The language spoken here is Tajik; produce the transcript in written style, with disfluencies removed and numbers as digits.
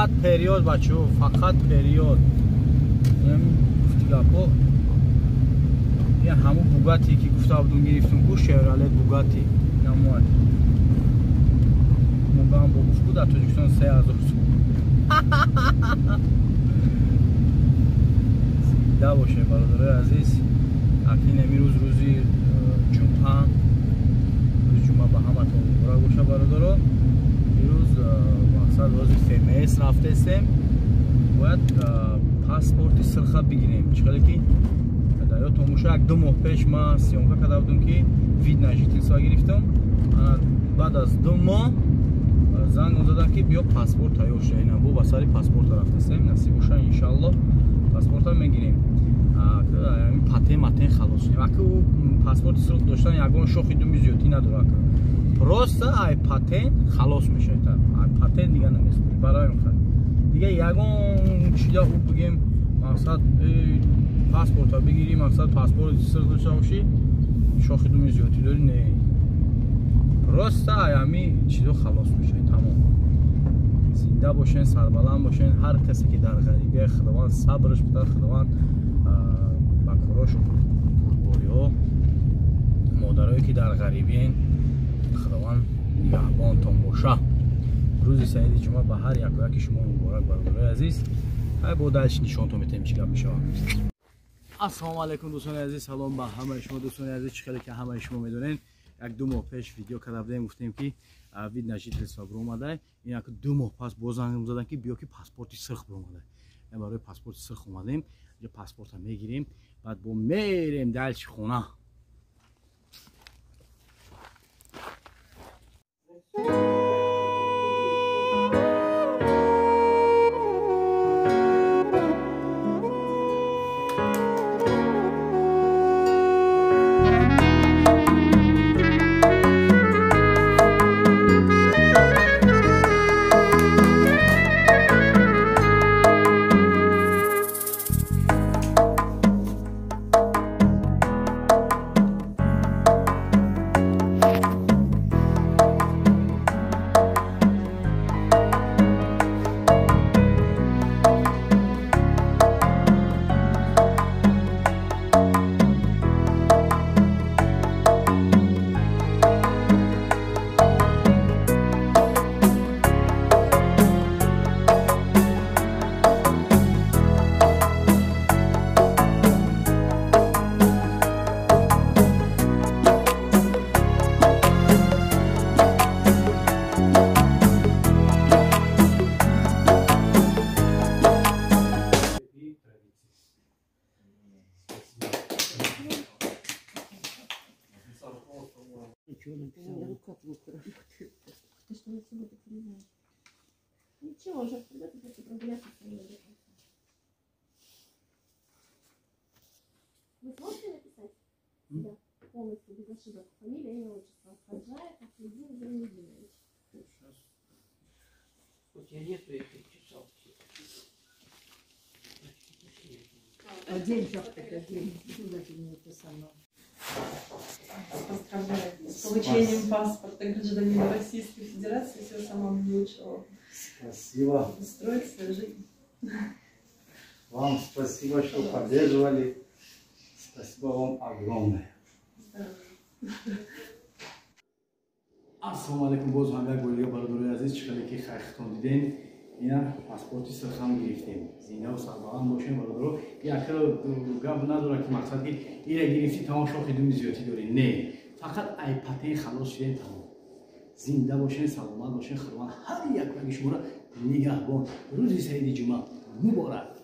Фақат период бачаҳо, фақат период. Гуфти гапо ин ҳамун Бугатти ки гуфта будум гирифтум ку, Шевролет Бугатти намуад. Мугам бо гуфт ку дар Тоҷикистон 3000 сум. Зинда бошем бародарои азиз. Акнун имрӯз рӯзи ҷумъа, рӯзи ҷумъа ба ҳаматон муборак боша бародаро. Имрӯз мақсад рӯзи ФМС рафтесем, бояд паспорти сирха бигирем. Чӣ хеле ки дар ёдтон боша, як ду моҳ пеш ман съёмка карда будум ки вид на жительство гирифтам. Баъд аз 2 моҳ занг задам ки биё паспорт тайёр шуда. Ина бо ба сари паспорта рафтесем, насиб боша иншаллоҳ паспорта мегирем. Патен матен халос шудем. Аки ӯ паспорти сурх доштан ягон шохи думи зиёдтӣ надорад. Просто ай патент халос мешавад. Ай патент дига намесупорӣ. Барои мехоҳад. Дига ягон чиза ӯ бигем мақсад паспорта бигирӣ, мақсад паспорти сурх дошта бошӣ, шохи думи зиёдтӣ дорӣ, не. Просто ай ҳами чизо халос мешавад. Тамом. Зинда бошен, сарбаланд бошен. Ҳар касе ки дар ғарибия, Худованд сабрш бидад, Худованд ба корош бурдбориҳо, модарое ки дар ғарибиен, Худованд нигаҳбонтон боша. Рӯзи саиди ҷумъа ба ҳар яку яки шумо муборак бародарои азиз. Ҳай бо дальше нишонтон метаҳем чӣ гап мешавад. Ассалому алайкум дӯстони азиз, салом ба ҳамаи шумо дӯстони азиз. Чӣ хеле ки ҳамаи шумо медонед, як ду моҳ пеш видео карда будем, гуфтем ки вид на жительство биромадай. Ин як ду моҳ пас боз занг заданд ки биё ки паспорти сирх биромадай. Барои паспорти сирх омадем, инҷо паспорта мегирем, баъд бо мерем дальше хона. Ты что на сегодня приезжаешь? Ничего, уже придется пойти прогуляться со мной. Вы сможете написать? Да, полностью, без ошибок. Фамилия, имя, отчество. Хаджаев Ахмедин Зайнудинович. Сейчас. У тебя нету этих часов. Один завтра, один. Это самое. Поздравляю с получением паспорта гражданина Российской Федерации. Всего самого лучшего. Спасибо. Строить свою жизнь. Вам спасибо, что поддерживали. Спасибо вам огромное. Ассалому алайкум, боз ҳам як бори дига бародарои азиз, чӣ хеле ки хайрхитон дидем, ина паспорти сирхам гирифтем. Зиндаву сарбаланд бошем бародаро. Як гап надорад ки мақсад ки ира гирифтӣ тамом шохи думи зиёдтӣ дорӣ. Не, фақат ай патент халос шудем тамом. Зинда бошен, саломат бошен, Худованд ҳар як яки шуморо нигаҳбон. Рӯзи саиди ҷумъа муборак.